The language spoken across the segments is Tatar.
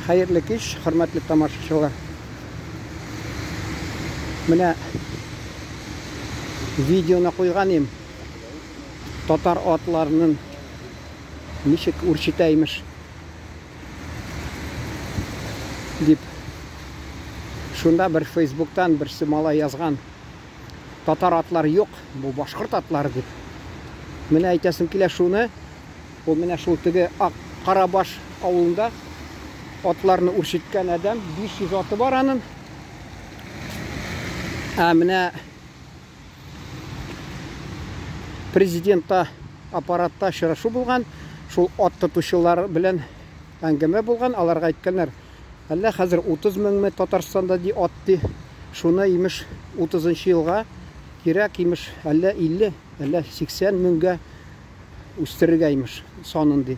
Хәерле кич, хөрмәтле тамашачылар. Менә видеоны куйган идем. Татар атларының ничек үрчетә имеш дип. Шунда бер Фейсбуктан берсе малай язган. Татар атлары юк, бу башкорт атлары дип. Менә әйтәсем килә шуны. Ул менә шул теге Ак Карабаш авылында атларны үрчеткән адәм, 500 аты бар анын. Ә менә президентта аппаратта очрашу булган, шул ат тотучылар белән әңгәмә булган, аларга әйткәннәр, әллә хәзер 30 меңме Татарстанда ди ат ди, шуны имеш 30 елга кирәк имеш, әллә 50, әллә 80 меңгә үстерергә имеш санын ди.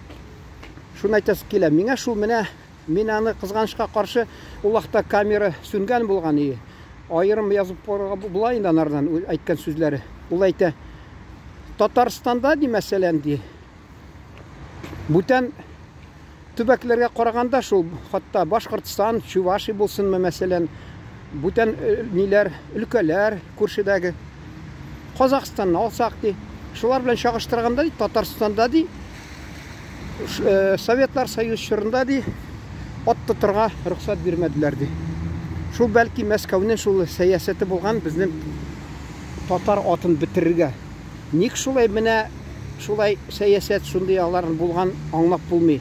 Шуны әйтәсе килә. Миңа шул менә мин аны кызганычка каршы ул вакытта камера сүнгән булган и. Аерым язып карарга була инде анардан әйткән сүзләре. Ул әйтә, Татарстанда ди мәсәлән ди. Бүтән Төбәкләргә караганда шул хатта Башкортстан, Чувашия булсынмы, мәсәлән, бүтән э, ниләр, өлкәләр күршедәге Казахстанны алсак ди. Шулар белән чагыштырганда ди, Татарстанда ди, э, Советлар Союз чорында ди, ат тотырга рөхсәт бирмәделәр ди. Шул бәлки Мәскәүнең шул сәясәте булган безнең татар атын бетерергә. Ник шулай менә шулай сәясәт шундый алар булган аңлап булмый.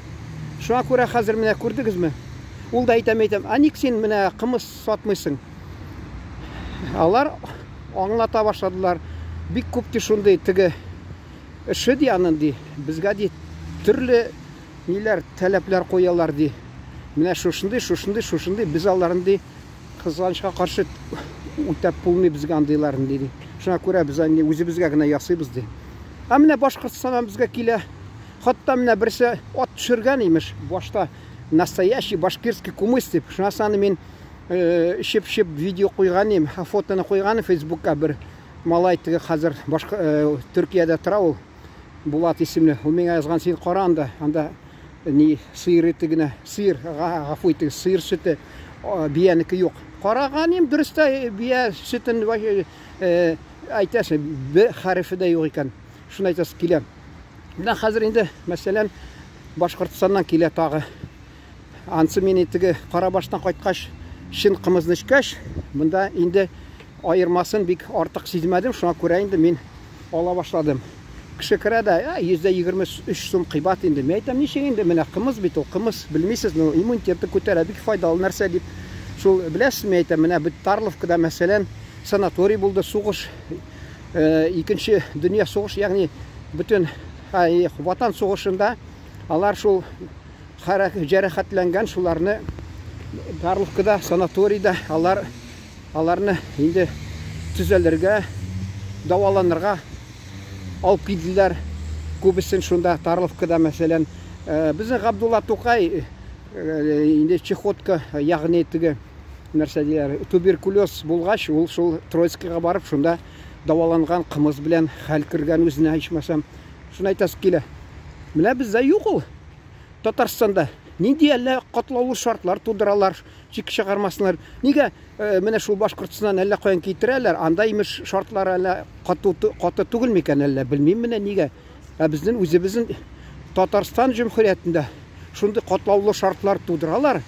Шуңа күрә хәзер менә күрдегезме? Ул да әйтәм, әйтәм, а ник син менә кымыз сатмыйсың? Алар аңлата башладылар. Бик күп ди шундый теге эше ди анын ди. Безгә ди төрле ниләр таләпләр куялар ди. Менә шушындый, шушындый, шушындый без аларын ди Кызганычка каршы үтәп булмый безгә андыйларын, ди. Шуңа күрә без аны үзебезгә генә ясыйбыз, ди. Ә менә Башкортстаннан безгә килә. Хатта менә берсе ат төшергән имеш, башта настоящий башкирский кумыс дип. Шуңа аны мин эчеп-эчеп видео куйган идем, фотоны куйган Фейсбукка бер малай теге хәзер башка Төркиядә тора ул. Булат исемле. Ул миңа язган, син кара анда, анда ни сыер ите генә, сыер, гафу итегез, сыер сөте, биянеке юк. Караган им, дөрес тә бия сөтен әйтәсең, б хәрефе дә юк икән. Шуны әйтәсе килә. Менә хәзер инде, мәсәлән, Башкортстаннан килә тагы. Ансы мин теге Карабаштан кайткач, чын кымызны эчкәч, монда инде аермасын бик артык сизмәдем, шуңа күрә инде мин ала башладым. Кеше керә дә, 23 сум кыйбат инде. Мин әйтәм, ничек инде, менә кымыз бит ул, кымыз, белмисезме, иммунитетны күтәрә, бик файдалы нәрсә дип. Шул, беләсезме, әйтәм, менә бит Тарловкада, мәсәлән, санаторий булды, сугыш, икенче дөнья сугыш, ягъни бөтен Ватан сугышында алар шул җәрәхәтләнгән шуларны Тарловкада, санаторийда алар аларны инде төзәлергә, дәваланырга алып килделәр. Күбесен шунда Тарловкада, мәсәлән, безнең Габдулла Тукай инде чехотка, ягъни теге нәрсә диләр, туберкулез булгач, ул шул Троицкига барып шунда дәваланган, кымыз белән хәл кергән үзенә ичмасам. Шуны әйтәсе килә. Менә бездә юк ул. Татарстанда нинди әллә катлаулы шартлар тудыралар, чик чыгармасыннар. Нигә э, менә шул Башкортстаннан әллә каян китерәләр, анда имеш шартлар әллә каты, каты түгел микән әллә, белмим менә нигә. Ә безнең үзебезнең Татарстан җөмһүриятендә шундый катлаулы шартлар тудыралар.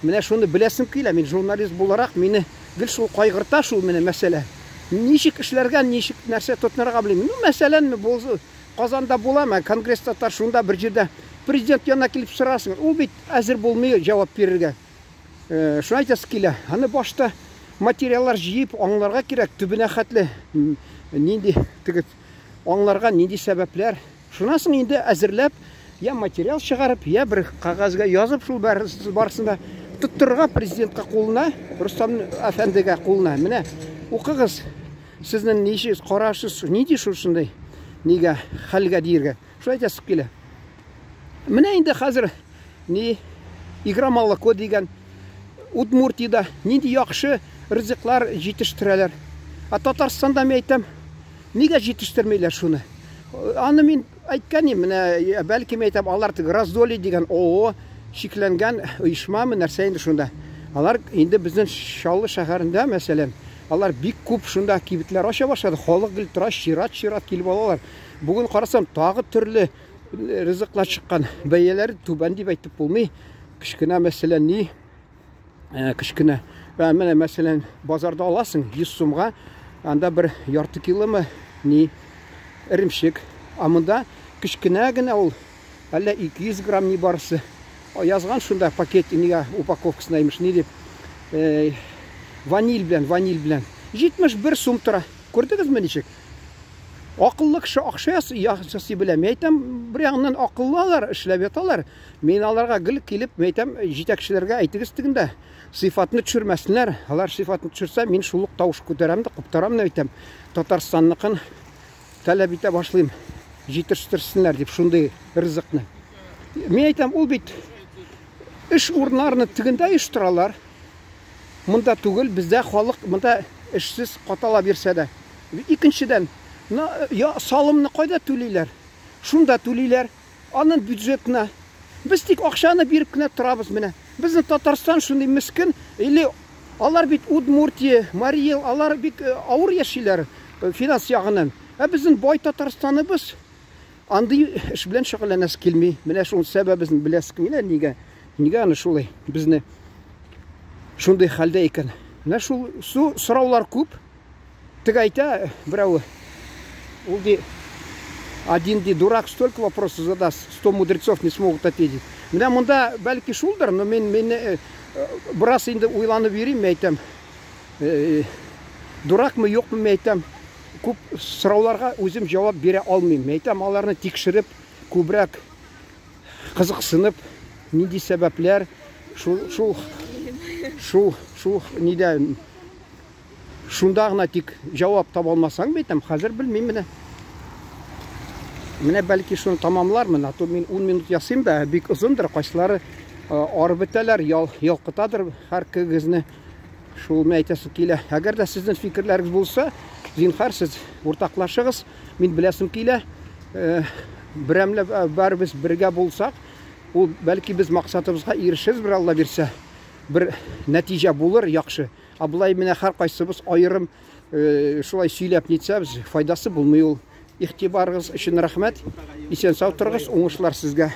Менә шуны беләсем килә. Мин журналист буларак мине гел шул кайгырта шул менә мәсьәлә. Ничек эшләргә, ничек нәрсә тотынырга белмим. Ну, мәсәлән, булсы Казанда буламы, Конгресс татар шунда бер җирдә президент янына килеп сорарсың. Ул бит әзер булмый җавап бирергә. Э, шуны әйтәсе килә. Аны башта материаллар җыеп аңларга кирәк, төбенә хәтле нинди теге аңларга нинди сәбәпләр. Шуннан соң инде әзерләп, я материал чыгарып, я бер кәгазьгә язып шул барысын да тоттырырга президентка кулына, Рустам әфәндегә кулына. Менә укыгыз, сезнең ничек карашыгыз, нинди шушындый нигә хәлгә диергә. Шулай әйтәсе килә. Менә инде хәзер ни Игра молоко дигән Удмуртиядә нинди яхшы ризыклар җитештерәләр. Ә Татарстанда мин әйтәм, нигә җитештермиләр шуны? Аны мин әйткән идем, менә бәлки мин әйтәм, алар теге Раздолье дигән ООО Чикләнгән оешмамы, нәрсә инде шунда. Алар инде безнең Чаллы шәһәрендә, мәсәлән, алар бик күп шунда кибетләр ача башлады. Халык гел тора, чират-чират килеп алалар. Бүген карасам, тагы төрле ризыклар чыккан. Бәяләре түбән дип әйтеп булмый. Кечкенә, мәсәлән, ни? Кечкенә. Менә, мәсәлән, базарда аласың 100 сумга, анда бер ярты киломы ни эремчек. Ә монда кечкенә генә ул, әллә 200 грамм ни барысы. Язган шунда пакет нигә упаковкасына имеш, ни дип. Ваниль белән, ваниль белән. 71 сум тора. Күрдегезме ничек? Акыллы кеше акча ясый белә. Мин әйтәм, бер ягыннан акыллы алар, эшләп яталар. Мин аларга гел килеп, мин әйтәм, җитәкчеләргә әйтегез тегендә, сыйфатны төшермәсеннәр. Алар сыйфатны төшерсә, мин шул ук тавыш күтәрәм дә, куптарам да әйтәм. Татарстанныкын таләп итә башлыйм. Җитештерсеннәр дип шундый ризыкны. Мин әйтәм, ул бит эш урыннарны тегендә оештыралар. Монда түгел, бездә халык монда эшсез катала бирсә дә. Икенчедән, я, салымны кайда түлиләр? Шунда түлиләр, анын бюджетына. Без тик акчаны биреп кенә торабыз менә. Безнең Татарстан шундый мескен, или алар бит Удмуртия, Марий Эл, алар бик авыр яшиләр финанс ягыннан. Ә безнең бай Татарстаныбыз андый эш белән шөгыльләнәсе килми. Менә шул сәбәбен беләсе килә, нигә? Нигә аны шулай безне шундый хәлдә икән? Менә шул су сораулар күп. Теге әйтә берәү, ул ди, один ди дурак столько вопросов задаст, 100 мудрецов не смогут ответить. Менә монда бәлки шулдыр, но мин мин бераз инде уйланып йөрим, мин әйтәм. Дуракмы, юкмы, мин әйтәм. Күп сорауларга үзем җавап бирә алмыйм. Мин әйтәм, аларны тикшереп, күбрәк кызыксынып, нинди сәбәпләр, шул шул шул шул нидә шунда гына тик җавап таба алмасаң, мин әйтәм, хәзер белмим менә. Менә бәлки шуны тамамлармын, а то мин 10 минут ясыйм да, бик озындыр, кайсылары арып бетәләр, ял, ялкытадыр һәркегезне. Шул мен әйтәсе килә. Әгәр дә сезнең фикерләрегез булса, зинһар сез уртаклашыгыз. Мин беләсем килә. Берәмләп барыбыз бергә булсак, ул бәлки без максатыбызга ирешербез, бер Алла бирсә. Бер нәтиҗә булыр, яхшы. Ә болай менә һәркайсыбыз аерым шулай сөйләп нитсәбез, файдасы булмый ул. Игътибарыгыз өчен рәхмәт. Исән сау торыгыз, уңышлар сезгә.